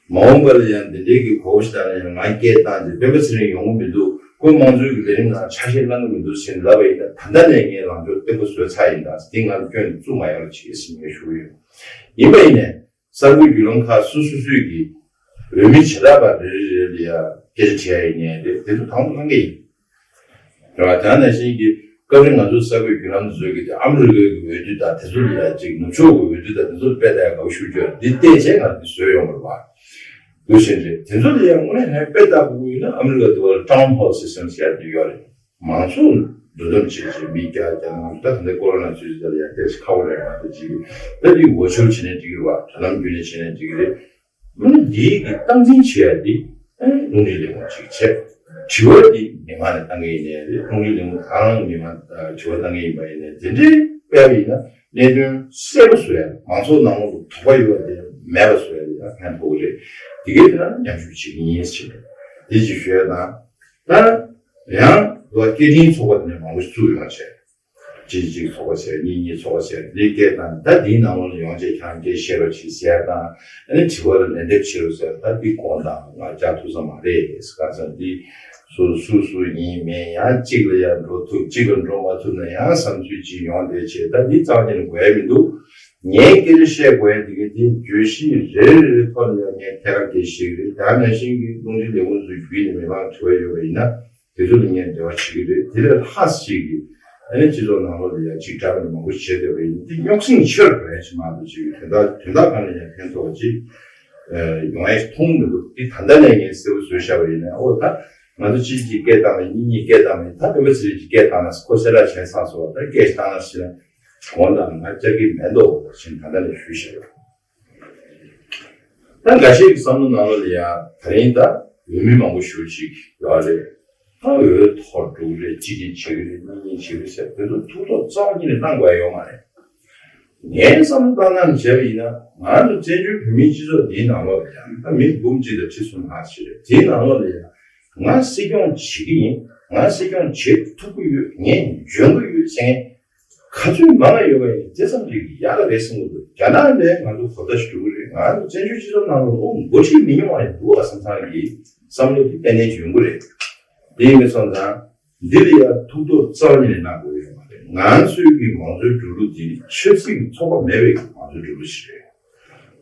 མ་འོངས་པ་ལ་ཡང་འདི་འདྲའི་གི་གོ་བ་ཞིག་བཏང་ན་ཡང་ང་སྐད་བཏང་རྗེས་སྤེན་པ་ཚེ་རིང་ཡོང་གི་མི་འདུག་ཁོས་དམངས་གཙོའི་གི་ལས་རིམ་ནང་ཆ་ཤས་བླང་གི་མི་འདུག་ཟེར་ལབ་པ་ཡིན་ན། ད་ལྟ་ནས་ངས་ལངས་ཕྱོགས་བརྟན་པོ་བཟོས་ཚར་ཡིན་ད། འདི་ང་ལ་སྐྱོན་བཙུགས་མ་ཡོང་རོགས་བྱེད་ཟེར་ངས་ཞུ་གི་ཡོད། ཡིན་པ་ཡིན་ནས་གསར་འགོད་བརྒྱུད་ལམ་ཁག་སོ་སོ་སོས་ཀྱི་འོས་མི་བྱེ་བྲག་པ་རེ་རེ་རེ་ལ་ཡང་སྐད་ཆ་དྲིས་ཡ་ཡིན་ནའི་རེད། དེ་ཚོ་དང་དུ་བླང་གི་ཡིན། རེད་བ། དེ་ནང་བཞིན་གྱི་སྐབས་རེ་ང་ཚོ་གསར་འགོད་བརྒྱུད་ལམ་བཟོས་ཀྱི་དེ་ཨ་མི་རི་ཀའི་འོས་བསྡུ་དང་དེ་ཚོ་ལ་ཡ་གཅིག་ནུབ་ཕྱོགས་ཀྱི་འོས་བསྡུ་དང་དེ་ཚོ་ལ་དཔེ་ལྟ་ཡ་དགའ་པོ་ཞེ་པོ་ཅིག་ཡོད་རེད། འདི་བལྟས་བྱས་ང་ཚོ་འདི་བཟོས་ཡོང་བ་རེད་བ། འདུག་བཞིན་རེད། དེ་ཚོ་ལ་ཡ་དངོས་གནས་ནས་དཔེ་ལྟ་དགོས་ཀྱི་ཡོད་ན་ཨ་མི་རི་ཀ་འདི་བར་ཊའུན་ཧོལ་སི་སི་ཊམ་ཟེར་ཡ་འདི་ཡོད་རེད། མང་ཚོགས་འདུ་འཛོམས་བྱེད་བྱེད་མི་བརྒྱ་བརྒྱ་ནང་ད་ད་ལྟ་ཀོ་རོ་ན་ཚུལ་དེ་ལ་ཡ་དེ་ཁ་བོ་རེད་མ་གཏོགས་ཅིག་ད་འདི་ཝར་ཅུ་ཨལ་བྱས་ནས་འགྲིག་གི་རེད་བ། དྲ་ལམ་བརྒྱུད་ནས་བྱས་ནས་འགྲིག་གི་རེད། ཨ་ནི་འདིའི་གི་སྟངས་འཛིན་བྱེད་ཡ་འདི་ཨ་ནི་རླུང་འཕྲིན་ལས་ཁུངས་ཅིག་བྱས། དྲི་བ་འདི་མི་མང་ནས་བཏང་གི་ཡིན་ནའི་རེད། རླུང་འཕྲིན་ལས་ཁུངས་གང་རང་མི་མང་དྲི་བ་བཏང་གི་ཡིན་པ་ཡིན་ནའི་དེ་འདྲའི་དཔེ་ཡིན་ན་གནད་དོན་གསལ་པོ་བཟོ་ཡ། མང་ཚོགས་ནང་ལོགས་ལ་དོགས་པ་ཡོད་པ་དེ་མེད་པ་བཟོ་ཡ་དེ་ཡང་ཕན་ཐོགས་ཀྱི་རེད། དེ་གའི་དེ་ལ་མཉམ་ཞུགས་བྱེད་ཀྱི་ཡིན་ཟེར་ནས་དེ་ཅིག་ཞུ་ཡ་དང་། ད་ཡང་སྐད་འཕྲིན་ཚོགས་པ་དེ་ནས་མང་པོ་ཞིག་བཙུགས་ཡོང་བྱས། གཅིག་གཅིག་ཚོགས་པ་ཟེར། གཉིས་གཉིས་ཚོགས་པ་ཟེར། འདི་སྐད་བཏང་། ད་འདིའི་ནང་ལོགས་ལ་ཡོང་བྱས་ཁྱེད་རང་སྐད་བཤད་རོགས་བྱེད་ཟེར་དང་། ཨ་ནི་དྲི་བ་ལ་ལན་འདེབས་བྱེད་རོགས་ཟེར། ད་འདི་དགོངས་དག་ང་བཅར་ཐུབ་ས་མ་རེད། ག་ས་འདི་སུ་སུ་སུ་ཡིན་མིན་ཡང་གཅིག་ལ་ཡང་འགྲོ་ཐུབ། གཅིག་ལ་འགྲོ་མ་ཐུབ་ན་ཡང་བསམ་ཚུལ་གཅིག་ཡོང་བསྡད་བྱས། ད་འདི་རྩ་བ་ཉིད་ནས་དགོས་ཡ་མི་འདུག་ངས་སྐད་ཆ་བཤད་དགོས་ཡ་འདི་ག་དེ་བརྗོད་གཞི་རེ་རེ་རེ་ཐོག་ནས་ངས་ཐད་ཀར་སྐད་ཆ་བཤད་ཀྱི་རེད། ད་ནང་བཞིན་གྱི་རླུང་འཕྲིན་ལས་ཁུངས་ཚོའི་བརྒྱུད་ནས་མི་མང་དྲི་བ་ཡོད་པ་ཡིན་ན། དེ་ཚོ་ལ་ངས་འབྲེལ་བ་བྱེད་ཀྱི་རེད། དེ་ལས་ལྷག་ཅིག་གིས་ཨ་ནི་སྤྱི་ཚོགས་ནང་ལོགས་ལ་ཡང་ཅིག་འདྲ་མིན་མང་པོ་བྱས་བསྡད་པ་ཡིན། དེ་རྙོག་ཟིང་ཆེ་རུ་འགྲོ་ཡ་ཅིག་མ་གཏོགས་ཅིག་དོན་དག་དོན་དག་གང་ལ་ཡང་ཕན་ཐོགས་ཅིག་ཡོང་ཡ་ཞིག་མཐོང་མི་འདུག་དེ་ད་ལྟ་ནས་ངས་གསལ་པོ་བཟོས་བཞག་པ་ཡིན་ན། ཨོ་ད་ང་ཚོ་གཅིག་གིས་སྐད་བཏང་བས། གཉིས་གཉིས་སྐད་བཏང་བས། ད་སྤེན་པ་ཚེ་རིང་གིས་སྐད་བཏང་ན་ཁོ་གསལ་བསྒྲགས་བྱས་ཚར་སོང་། ད་སྐད་བཏང་ན་ཞེས་ན་དགོངས་དག་ང་བཅར་གྱི་མེད་འདུག་ཞེས་ད་ལྟ་ནས་ཞུས་བཞག་ཡོད། ད་འགའ་ཤས་ཀྱི་བསམ་བློ་ནང་ལོགས་ལ་ཡང་ད་རིང་ད་འོས་མི་མང་པོ་ཞེ་པོ་ཅིག་ཡོད་རེད། ད་འོས་ཐོར་འགྲོ་གི་རེད། གཅིག་གཉིས་བྱེད་ཀྱི་རེད། གཉིས་གཉིས་བྱེད་ཀྱི་རེད་ཟེར། དེ་ཚོ་ཐུགས་ཐོག་རྩ་བ་ཉིད་ནས་གནང་དགོས་ཡ་ཡོད་མ་རེད། ངའི་བསམ་བློ་བཏང་སྟངས་བྱས་པ་ཡིན་ན། ང་ཚོ་བཙན་བྱོལ་བོད་མིའི་སྤྱི་ཚོགས་འདིའི་ནང་ལོགས་ལ་ཡང་ད་མི་འབུམ་གཅིག་དང་ཁྲི་གསུམ་ལྷག་ཅིག་རེད། དེའི་ནང་ལོགས་ལ་ཡང་ང་སྲིད་སྐྱོང་བྱེད་ཀྱི་ཡིན། ང་སྲིད་སྐྱོང་བྱེད་ཐུབ་ཀྱི་ཡོད། ངས་འཇོན་གྱི་ཡོད་ཟེར་མཁན་ག་ཚོད་མང་ང་ཡོད་པ་ཡིན། དེ་ཙམ་གྱིས་ཡག་ག་རེད་བསམ་གྱི་འདུག་རྒྱ་ནག་ལ་ང་ཚོ་གོ་བརྡ་ཞིག་འགྲོ་གི་རེད། ང་ཚོ་བཙན་བྱོལ་སྤྱི་ཚོགས་ནང་ལ་ཨོ་འགོ་ཁྲིད་མི་ཉུང་བ་ཡང་འདུག་བསམ་བསམ་གྱི་བསམ་བློ་དེ་ཏན་ཏན་ཡོང་གི་རེད། དེ་ཡིན་པ་སོང་ཙང་འདི་ལ་ཡང་ཐུགས་ཐོག་རྩ་བ་ཉིད་ནས་གནང་དགོས་ཡོད་མ་རེད། ང་ཚོའི་གི་མང་གཙོའི་འགྲོ་ལུགས་འདི་ཆབ་སྲིད་ཀྱི་ཚོགས་པ་མེད་པའི་གི་མང་གཙོའི་འགྲོ་ལུགས་ཤིག་རེད།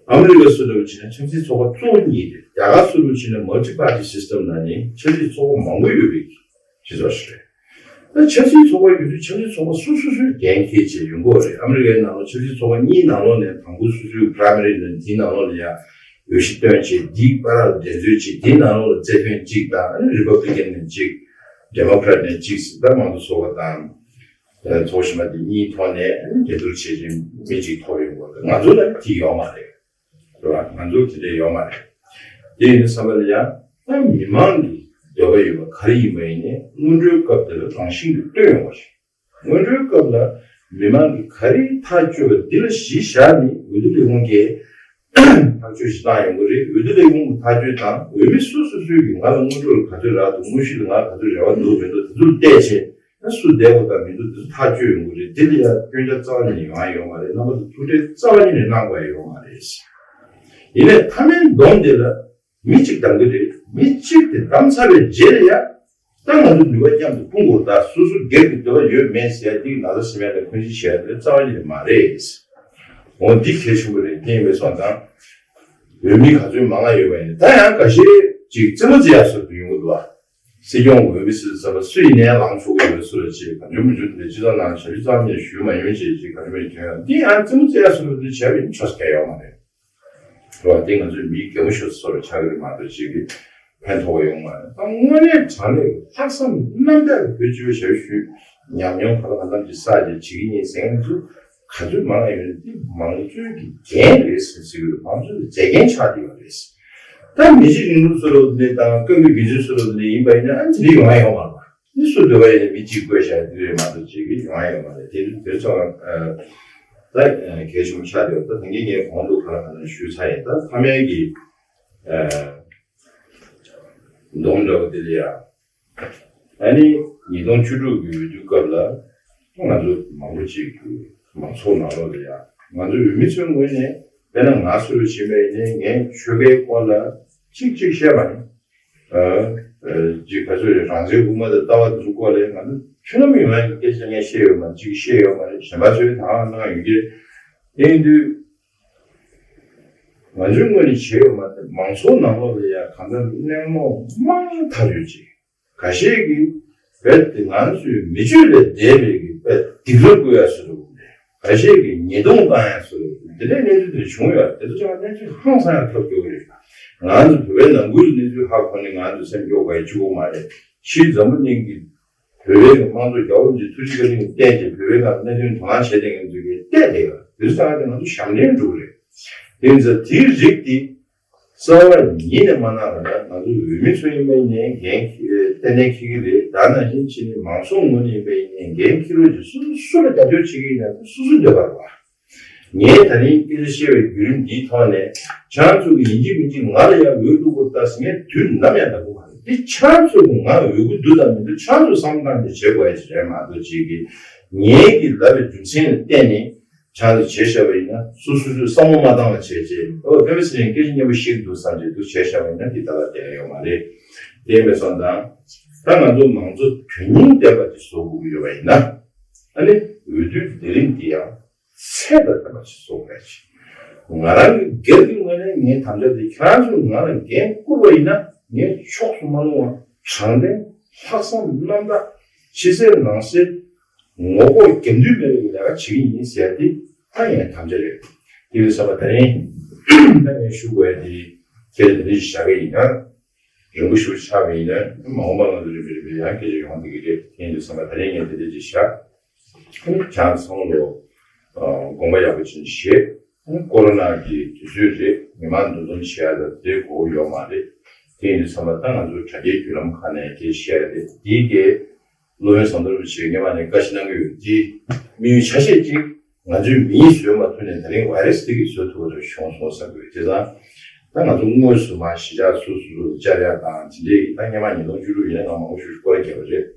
ཨ་མི་རི་ཀ་སུ་འདྲ་བ་བྱས་ན་ཆབ་སྲིད་ཚོགས་པ་གཙོ་བོ་གཉིས་རེད། རྒྱ་གར་སུ་འདྲ་བ་བྱས་ན་མལ་ཊི་པར་ཊི་སི་སི་ཊམ་ནང་ནས་ཆབ་སྲིད་ཚོགས་པ་མང་པོ་ཡོད་པའི་སྤྱི་ཚོགས་ཤིག་རེད། ད་ཆབ་སྲིད་ཚོགས་པ་ཡོད་དུས་ཆབ་སྲིད་ཚོགས་པ་སོ་སོ་སོའི་འགན་འཁྱེར་བྱས་ཡོང་གི་ཡོད་རེད། ཨ་མི་རི་ཀའི་ནང་ལ་ཆབ་སྲིད་ཚོགས་པ་གཉིས་ནང་ལོགས་ནས་དང་པོ་སོ་སོའི་པ་རའི་མ་རི་ནས་དེའི་ནང་ལོགས་ལ་ཡང་འོས་གཞི་བཏོན་བྱས། དེའི་བར་ལ་འགྲན་རྩོད་བྱས། དེའི་ནང་ལོགས་ལ་རྩེ་ཕན་གཅིག་དང་ཨ་ནི་རི་པབ་ལི་ཀན་ནས་གཅིག་ཌེ་མོ་ཀ་རེ་ཊི་ནས་གཅིག་ཟེར། ད་མང་གཙོ་ཚོགས་པ་དང་ཚོགས་ཞུགས་པ་དེ་གཉིས་ཐོག་ནས་ཨ་ནི་འགྲན་བསྡུར་བྱེད་བཞིན་མི་གཅིག་ཐོབ་ཡོང་གི་ཡོད་རེད། ང་ཚོ་ལ་དེ་ཡོད་མ་རེད། རེད་བ། ང་ཚོ་དེ་འདྲ་ཡོད་མ་རེད། དེ་ཡིན་དུས་ཙམ་པ་ལ་ཡང་ད་མི་མང་གི་འདོད་པ་ཡོད་པ་ག་རེ་ཡིན་པ་ཡིན་ནའི་སྔོན་འགྲོའི་སྐབས་དེ་ལ་རང་བཞིན་གྱིས་བཏོན་ཡོང་བ་ཞིག་སྔོན་འགྲོའི་སྐབས་ལ་མི་མང་གིས་ག་རེ་ཐག་གཅོད་པ་འདི་ལ་གཞི་བཞག་ནས་འོས་བསྡུ་ལས་ཁུངས་ཀྱིས་ ཐག་གཅོད་ཞིག་བཏང་ཡོང་གི་རེད། འོས་བསྡུ་ལས་ཁུངས་ཀྱི་ཐག་གཅོད་དང་འོས་མི་སུ་སོ་སོའི་གི་ང་ལ་དངོས་གྲུབ་ལ་ག་ཚོད་རག་འདུག་དངོས་གཞི་ལ་ང་ལ་ག་ཚོད་རེ་བ་འདུག་མི་འདུག་དེ་ཚོར་བལྟས་བྱས། ད་སུ་བསྡད་དགོས་དང་མི་འདུག་དེ་ཚོ་ཐག་གཅོད་ཡོང་གི་རེད། དེ་ལ་ཡང་སྐྱོན་ཆ་རྩ་བ་ཉིད་ནས་ཡོང་ཡ་ཡོད་མ་རེད། རྣམ་པ་ཚོ་ཐུགས་ཁྲལ་རྩ་བ་ཉིད་ནས་གནང་དགོས་ཡ་ཡོད་མ་རེད། ཡིན་ནའི་མཐའ་མའི་སྡོམ་དེ་ལ་མི་གཅིག་བདམས་གི་རེད། མི་གཅིག་དེ་བདམས་ཚར་བའི་རྗེས་ལ་ཡ། ད་ང་ཚོ་ནུས་པ་མཉམ་དུ་སྤུངས་དགོས། ད་སོ་སོ་སྒེར་གྱི་འདོད་པ་ཡོད་མེད་ཟེར་ཡ་འདི་ན་ཚ་སེམས་ཡ་དང་འཁོན་འཛིན་བྱེད་ཡ་དེ་རྩ་བ་ཉིད་ནས་མ་རེད། འོ་འདི་གལ་ཆེན་པོ་རེད། དེ་ཡིན་པའི་སོང་ཙང་། འོས་མི་ག་ཚོད་མང་ང་ཡོད་པ་ཡིན་ན། ད་ཡང་འགའ་ཤས་ཅིག་རྩེད་མོ་རྩེ་ཡག་བཟོ་འདོད་ཡོང་གི་འདུག་བ། སྲིད་སྐྱོང་འོས་མི་སུ་ཟེར་བ་སུ་ཡིན་ནའི་ལངས་ཆོག་གི་ཡོད། སུ་ལ་ཅིག་གང་བྱུང་མི་བྱུང་དེ་སྤྱི་ཚོགས་ནང་བྱ་སྤྱོད་རྩ་བ་ནས་ཞུ་མ་ཡོང་བྱས་ཅིག་གང་བྱུང་མི་བྱུང་ཡང་འདི་ཡང་རྩེད་མོ་རྩེ་ཡག་བཟོ་འདོད་བྱས་པ་ཡིན་ཆོག་གི་ཡོད་མ་རེད། རེད་བ། འདི་ང་ཚོས་མི་གད་མོ་ཤོར་བཟོ་འདྲ་ཆགས་ཀྱི་རེད་མ་གཏོགས་ཅིག་གི་ཕན་ཐོགས་པ་ཡོང་མ་རེད། ད་དངོས་གནས་དྲང་གནས་ལྷག་བསམ་རྣམ་དག་གི་བོད་སྤྱི་བའི་ཞབས་ཞུ་ཉམས་མྱོང་ག་ལ་གང་འཚམ་ཅིག་བསགས་ཏེ་བྱེད་ཀྱི་ཡིན་ཟེར་མཁན་ཚོ་ག་ཚོད་མང་ང་ཡོད་ན་འདི་མང་གཙོའི་གི་འགན་རེད་ཟེར་ཟེར་གི་རེད། མང་གཙོའི་མཛད་འགན་ཆགས་བསྡད་ཡོད་རེད། ད་མི་རྗེ་རིང་ལུགས་བཟོ་འདྲ་འདི་འདྲ་དང་བཀའ་བརྒྱུད་དགེ་ཆོས་བཟོ་འདྲ་འདི་འདྲ་ཡིན་པ་ཡིན་ན་ཨ་ནི་དེ་འདྲ་ཡོང་ཡ་ཡོད་མ་རེད་པ། མི་སུ་འདོད་པ་ཡིན་ན་མི་གཅིག་བསྐོས་བཞག་དེ་རེད་མ་གཏོགས་ཅིག་གི་ཡོང་ཡ་ཡོད་མ་རེད། དེ་དེ་ཚོ་ད་གལ་ཆེན་པོ་ཆགས་བསྡད་ཡོད། ད་ད་གིན་ངས་གོང་དུ་ག་ལ་ག་ལ་ཞུས་ཚར་ཡིན། ད་མཐའ་མའི་གི་སྡོམ་འདྲ་བོ་དེ་ལ་ཡ། ཨ་ནི་ཉིས་སྟོང་བཅུ་དྲུག་གི་འོས་བསྡུ་སྐབས་ལ་ང་ཚོ་མང་པོ་ཅིག་གི་མང་ཚོགས་ནང་ལོགས་ལ་ཡ་ང་ཚོ་འོས་མི་ཚོའི་ངོས་ནས་དཔེར་ན་ང་སུ་རུ་ཕྱིན་པ་ཡིན་ནའི་ངས་ཆོལ་ཁའི་སྐོར་ལ་གཅིག་གཅིག་བཤད་པ་ཡིན། ཅིག་ག་ཚོད་རེད། རང་བཙན་དབུ་མ་དང་ལྟ་བ་དེ་ཚོ་སྐོར་ལ་ང་ཚོ་ཆོས་ལམ་ཡོང་ཡ་གི་སྐད་ཆ་ངས་བཤད་ཡོད་མ་རེད། ཅིག་བཤད་ཡོད་མ་རེད། གཞན་པ་ཚོས་ད་གནང་ཡོད་ཀྱི་རེད། དེ་ཡིན་དུས་ང་ཚོའི་ངོས་ནས་བྱས་ཡོད་མ་རེད། མང་ཚོགས་ནང་ལོགས་ལ་ཡ་གང་ལྟར་གླེང་སློང་མང་ཐག་ཆོད་ཅིག་འགའ་ཤས་ཀྱིས་བས་དེ་ང་ཚོའི་མི་སྤྱོད་ལས་འདས་པའི་གི་བས་སྡིགས་ར་བསྐུལ་ཡ་སུ་རུ་འགའ་ཤས་ཀྱིས་ཉེས་རྡུང་བཏང་ཡ་སུ་རུ་དེ་འདྲའི་གནས་ཚུལ་དེ་བྱུང་ཡོད། དེ་ཚོ་ཀྱང་གནས་ཚུལ་ཧང་སང་ཡང་ཐོབ་ཡོད་རེད། ང་ཚོ་བོད་པའི་ནང་ཁུལ་གནས་ཚུལ་ཧ་གོ་ནས་ང་ཚོ་སེམས་སྐྱོ་དགོས་ཡ་གཅིག་པོ་མ་རེད། ཕྱིའི་འཛམ་བུ་གླིང་གི་བོད་པའི་དམངས་གཙོ་རྒྱལ་བ་རིན་པོ་ཆེའི་ཐུགས་རྗེ་བཀའ་དྲིན་བརྟེན་ཏེ་བོད་པའི་ནང་གནད་དོན་དོ་སྣང་བྱེད་བསྡད་མཁན་ཚོ་གིས་བལྟས་བསྡད་ཡོད། དེ་ཚོ་ལྟ་བ་དེ་ང་ཚོ་ཞབས་འདྲེན་འགྲོ་གི་རེད། དེ་ཡིན་ཙང་དེའི་རིགས་དེ་རྩ་བ་ཉིད་ནས་མ་གནང་བ་ན་ང་ཚོ་འོས་མི་ཚོ་ཡིན་པ་ཡིན་ནའི་འགན་ཏན་ཏན་འཁྱེར་གྱི་རེད། ད་ནང་བཞིན་བྱས་ནས་མང་ཚོགས་ངོས་ནས་ཡིན་པ་ཡིན་ནའི་འགན་འཁྱེར་རོགས་གྱིས། སོ་སོ་སུ་ལ་རྒྱབ་སྐྱོར་བྱེད་ཀྱི་ཡིན་ན་སོ་སོ་འདོད་པ་རེད་བ། ངས་ད་རིང་སྐད་ཆ་བཤད་པའི་བརྒྱུད་རིམ་འདིའི་ཐོག་ནས་ཁྱེད་རང་ཚོ་གིས་ཡིན་གཅིག་མིན་གཅིག་ང་ལ་ཡང་འོས་བླུག་དགོས་ད་ཟེར་ངས་དུས་ནམ་ཡང་ལབ་ཀྱི་མ་རེད། འདི་ཁྱེད་རང་ཚོ་གིས་ང་འོས་དགོས་འདུག་དང་མི་འདུག་ཁྱེད་རང་ཚོ་བསམ་བློ་བཏང་ནས་བྱེད་དགོས་ཡ་ཞིག་རེད་མ་གཏོགས་ཅིག་གིས་ངས་ཀྱིས་ལབ་པའི་རྒྱུ་མཚན་ལ་བརྟེན་ནས་ཁྱེད་རང་ཚོ་བྱས་བཞག་པ་ཡིན་ན་སོ་སོ་ཚོས་བསམ་བློ་མ་བཏང་བ་བྱས་རྗེས་ཨོ་ཕན་པ་ཟེར་ནས་སྐད་ཆ་སྙན་པོ་བཤད་ཀྱི་འདུག་བསམ་རྗེས་འདུག་བྱས་བཞག་པ་ཡིན་ན་འདི་ད་ལ་བསྡད་ཡ་ཡོད་མ་རེད། དེ་ཡིན་པའི་སོང་ཙང་ད་ང་ཚོ་མང་གཙོ་དོན་སྙིང་ལྡན་པ་ཅིག་བཟོ་དགོས་ཀྱི་ཡོད་པ་ཡིན་ན་ཨ་ནི་འོས་བསྡུའི་ལས་རིམ་འདི་ཡང་། ཚད་དང་ལྡན་པ་ཞིག་བཟོ་དགོས་ཀྱི། ང་རང་གི་སྒེར་གྱི་ངོས་ནས་ངའི་དམ་བཅའ་དེ་ཁྱེད་རང་ཚོས་ང་ལ་འགན་བསྐུར་བ་ཡིན་ན་ངས་ཕྱོགས་སུ་མ་ལྷུང་བ་དྲང་བདེན་ལྷག་བསམ་རྣམ་དག་ཕྱི་གསལ་ནང་གསལ་ངོ་ལྐོག་རྒྱབ་མདུན་མེད་པའི་ལས་ཀ་བྱེད་ཀྱི་ཡིན་ཟེར་ཏེ་ད་ངའི་དམ་བཅའ་རེད། དེ་ཡིན་ཙང་ད་རིང་ད་ངས་ཞུ་དགོས་ཡ་དེ་ཁྱེད་ལ་དེ་འདྲ་ཞིག་བཞག་གི་ཡིན་ན། རིང་པོ་ཞིག་ཆགས་པ་ཡིན་ན་མ་འོངས་པ་ང་ཚོ་རིམ་པས་རིམ་པས་ཡང་སྐད་ཆ་ཡོང་བསྡད་ཀྱི་རེད། དེ་ཡིན་དུས་ཙམ་པ་ད་རིང་ངས་དེ་འདྲ་ཅིག་བཞག་ཁྱེད་རང་ཚང་མ་ལོ་དགོངས་པ་ཡག་པོ་བྱས་ནས་བཞེས། ཀོ་རོ་ན་གི་དུས་ཚོད་རེད། མི་མང་འདུ་འཛོམས་བྱེད་ཡ་ལ་དེ་གོ་ཡོད་མ་རེད། དེ་ཡིན་དུས་ཙམ་པ་ད་ང་ཚོ་དྲ་རྒྱའི་བརྒྱུད་ལམ་ཁག་ནས་སྐད་ཆ་བཤད་ཡ་རེད། དེའི་གི་སློབ་དཔོན་ཟམ་གདོང་རིན་པོ་ཆེས་སྔོན་མ་ནས་བཀའ་ཞིག་གནང་གི་ཡོད། དེ་དམིགས་ཡུལ་ཆ་ཤས་གཅིག་ང་ཚོའི་མིས་བཟོས་མ་ཐུབ་ནས་ད་རིང་བྷའི་རེ་སི་དེ་གིས་བཟོ་ཐུབ་པ་ཞིག་བྱུང་སོང་བསམ་གྱི་ཡོད། བྱས་ཙང་ད་ང་ཚོ་དངོས་སུ་མར་གཞིས་ཆགས་སོ་སོ་སོ་སོ་བཅར་ཡག་དང་དེ་འདྲའི་ད་སྔོན་མ་ཉིས་སྟོང་བཅུ་དྲུག་ཡིན་ན་ང་མང་པོ་ཞིག་སྐོར་ར་བརྒྱབ་པ་རེད།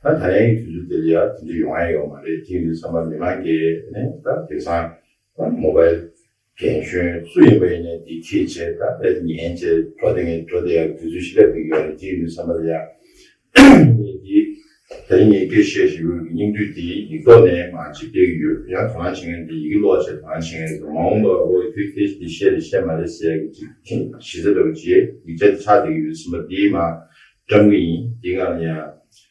ད་ད་རིང་གི་དུས་ཚོད་དེ་ལ་ཡ་དེ་འདྲ་ཡོང་ཡ་ཡོད་མ་རེད། དེ་ཡིན་དུས་ཙམ་པ་མི་མང་གིས་ནས་ད་དེང་སང་ད་མོ་བྷའིལ་རྒན་གཞོན་སུ་ཡིན་པ་ཡིན་ནའི་དེ་ཁྱེད་བྱས་ད་ཨེ་ཉན་བྱས་འགྲོ་བསྡད་མཁན་འགྲོ་བསྡད་ཡག་དུས་ཚོད་ཞིག་སླེབས་བསྡད་ཀྱི་ཡོད་རེད། དེ་ཡིན་དུས་ཙམ་པ་ལ་ཡ། ངས་འདི་ད་རིང་ངས་སྐད་བཤད་བཞིན་ཡོད་ཀྱི་སྙིང་བསྡུས་འདི་ཡིག་ཐོག་ནས་མར་ཅིག་སྤེལ་གྱི་ཡོད། ཡང་དོ་སྣང་བྱེད་མཁན་འདི་ཡི་གེ་ཀློག་བྱས་དོ་སྣང་བྱེད་མཁན་འདི་མ་འོངས་པར་ཨོ་ཁོས་སྐད་འདི་བཤད་རེད་བཤད་མ་རེད་ཟེར་ཡ་གི་ཅིག་གཞི་རྩ་འདྲ་བོ་ཅིག་ཡིག་ཆ་འདི་ཆགས་བསྡད་ཀྱི་ཡོད་ཟིན་པ་འདི་མར་བཀྲམ་གྱི་ཡིན། འདི་སྒང་ལ་ཡང་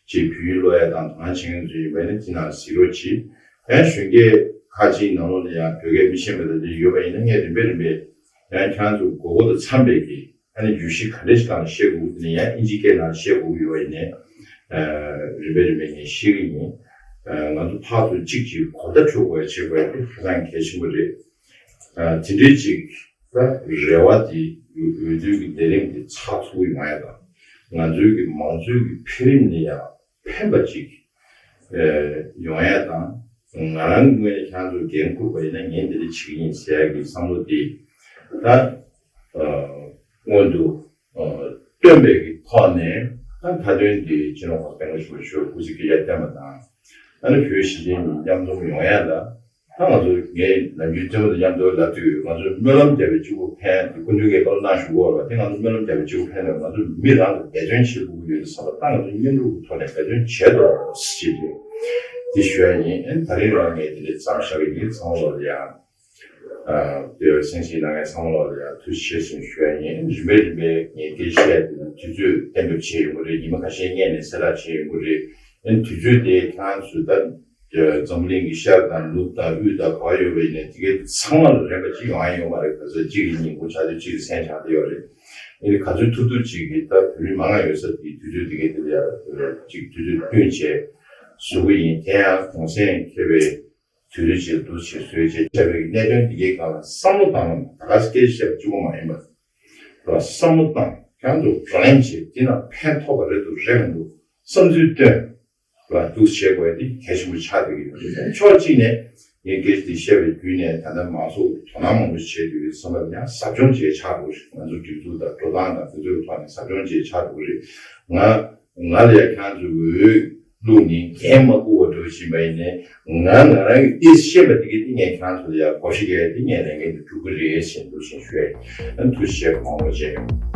ཅིག་བོད་ཡིག་ཀློག་ཡ་དང་དོ་སྣང་བྱེད་མཁན་ཚོ་ཡིན་པ་ཡིན་ན་འདི་ནང་གཟིགས་རོགས་གྱིས། ཡང་གཞོན་སྐྱེས་ཁག་ཅིག་ནང་ལོགས་ལ་ཡང་བོད་སྐད་མི་ཤེས་པ་དེ་འདྲ་ཡོད་པ་ཡིན་ན་ངས་རིམ་པས་རིམ་པས་ཡང་ཁྱེད་རང་ཚོ་དགོས་མཁོ་དང་འཚམ་པའི་གི་ཨ་ནི་བརྗོད་གཞི་ག་འདྲ་ཞིག་སྒང་ལ་བཤད་དགོས་ཀྱི་ཡིན་ན་ཡང་ཨིན་ཇིའི་སྐད་ནང་བཤད་དགོས་ཀྱི་ཡོད་པ་ཡིན་ནའི། རིམ་པས་རིམ་པས་ངས་ཤེས་ཀྱི་ཡིན། ང་ཚོ་ཕར་ཚུར་གཅིག་གཅིག་གོ་བརྡ་འཕྲོད་དགོས་ཡ་བྱེད་དགོས་ཡ་དེ་ཧ་ཅང་གལ་ཆེན་པོ་རེད། དེ་འདྲའི་ཅིག་ད་རེ་བ་དེ་འོས་བསྡུ་གི་ལས་རིམ་དེ་ཚགས་ཚུད་པོ་ཡོང་ཡ་དང་། ང་ཚོའི་གི་མང་གཙོའི་གི་འཕེལ་རིམ་ལ་ཡང་ཕན་པ་ཅིག་ཡོང་ཡ་དང་། ང་རང་གི་ངོས་ནས་ཁྱེད་རང་ཚོར་འགན་འཁུར་བ་ཡིན་ན་ངས་འདི་འདྲ་བྱེད་ཀྱི་ཡིན་ཟེར་ཡ་གི་བསམ་བློ་དེ་ ད་སྔོན་དུ་སྟོན་པའི་གི་ཐོག་ནས་ད་མཐའ་དོན་འདི་སྤྱི་ནོར་གོང་ས་སྐུ་ཆེན་པོ་མཆོག་སྐུ་ཚེ་བསྐལ་བརྒྱར་བརྟན་པ་དང་། ཨ་ནི་བོད་གཞིས་བྱེས་གཉིས་མཉམ་འཛོམས་ཡོང་ཡ་ལ། ད་ང་ཚོ་ངས་ནམ་རྒྱུན་བཙུན་མ་དང་མཉམ་དུ་ལབ་དུས། ང་ཚོས་སྨོན་ལམ་རྒྱབ་པའི་གཅིག་པུ་ཕན། དེ་སྐུ་མདུན་གྱིས་བཀའ་སློབ་གནང་བཞིན་པ་རེད་པ། དེ་ང་ཚོས་སྨོན་ལམ་རྒྱབ་པའི་གཅིག་པུ་ཕན་ལ། ང་ཚོ་མི་རང་གི་འབད་བརྩོན་བྱེད་དགོས་ཀྱི་ཡོད་བསམ་པ། ད་ང་ཚོ་མཉམ་རུབ་ཀྱི་ཐོག་ནས་འབད་བརྩོན་བྱེད་དགོས་ཞེས་དེ་ཞུ་ཡ་ཡིན། ཨ་ནི་ད་རིང་རང་ངས་དེ་འདྲའི་མཚམས་བཞག་གི་ཡིན། ཚང་མ་ལོག་ལ་ཡ། ཨ་དེ་བས་སེམས་ཤིང་ལ་ངས་ཚང་མ་ལོག་ལ་ཡ་ཐུགས་རྗེ་ཆེ་ཞུ་ཡ་ཡིན། རིམ་པས་རིམ་པས་ངས་སྐད་ཆ་བཤད་དེ་ནི་དུས་ཚོད་གཏན་འབེབས་བྱས་ཡོང་གི་རེད། ཉི་མ་ཁ་ཤས་སྔོན་ནས་གསལ་བསྒྲགས་བྱས་ཡོང་གི་རེད། ཨ་ནི་དུས་ཚོད་དེ་ཁྱེད་རང་ཚོས་ད་འཛམ་བུ་གླིང་གི་ཤར་དང་ནུབ་དང་དབུས་དང་ག་པར་ཡོད་པ་ཡིན་ནའི་དེ་གའི་ཚང་མ་ལ་རན་པ་གཅིག་ཡོང་ཡ་ཡོད་མ་རེད། ག་ཚོད་གཅིག་གི་ཉིན་གུང་ཆ་ཚོད་གཅིག་གི་མཚན་ཆགས་བསྡད་ཡོད་རེད། ཨ་ནི་ག་ཚོད་ཐུབ་ཐུབ་གཅིག་གིས་ད་བོད་མི་མང་ང་ཡོད་ས་དེའི་དུས་ཚོད་དེ་གའི་དེ་ལ་ཡ་གཅིག་དུས་ཚོད་བསྟུན་བྱས་བཟོ་གི་ཡིན། དེ་ཡང་གུང་སེང་འཁེལ་བའི་དུས་ཚོད་ཅིག་འདུག་ཅེས་བཟོས་བྱས་བྱས་པའི་གནད་དོན་འདི་གའི་སྒང་ལ་བསམ་བློ་བཏང་ན། ད་ག་སེ་སྐད་ཆ་བཤད་པ་གཅིག་པོ་མ་ཡིན་པ་རེད། བསམ་བློ་བཏང་། ཁྱེད་རང་ཚོ་བགྲོ་གླེང་བྱེད། འདི་ན་ཕན་ཐོགས་པ་རེད་འདུག་རེད་མི་འདུག་བསམ་ཚུལ་བཏོན་ར་འདུག་བྱེད་དགོས་འདི་གལ་ཆེན་པོ་ཆགས་བསྡད་ཀྱི་ཡོད་རེད། ཕྱོགས་གཅིག་ནས་ངས་སྐད་ཆ་འདི་བཤད་པའི་བརྒྱུད་ནས་ད་ལྟ་མང་ཚོགས་དོ་སྣང་མང་པོ་བྱེད་དུས་བསམ་པ་ཡང་ཟབ་སྦྱོང་བྱེད་ཆགས་འགྲོ་ཞིག་ང་ཚོ་སྒྲིག་འཛུགས་དང་འགྲོ་སྟངས་དང་དེ་ཚོའི་ཐོག་ནས་ཟབ་སྦྱོང་བྱེད་ཆགས་འགྲོ་རེད། ང་ང་ལ་ཡ་ཁྱེད་རང་ཚོའི་འོས་བླུགས་ནས་འགན་མ་བསྐུར་བ་འགྲོ་བཞིན་པ་ཡིན་ནའི། ང་ང་རང་གི་ཏིས་ཤེས་པ་དེ་གི་ཏི་ངས་ཁྱེད་རང་ཚོ་ལ་ཡ་བགོ་བཤའ་རྒྱག་ཡ་དེ་ངས་ལས་འགན་དེ་སྒྲུབ་ཀྱི་རེད་ཟེར་འདུག་ཞེས་ཞུ་ཡ་ཡིན། ཐུགས་རྗེ་ཆེ། མང་པོ་བྱས།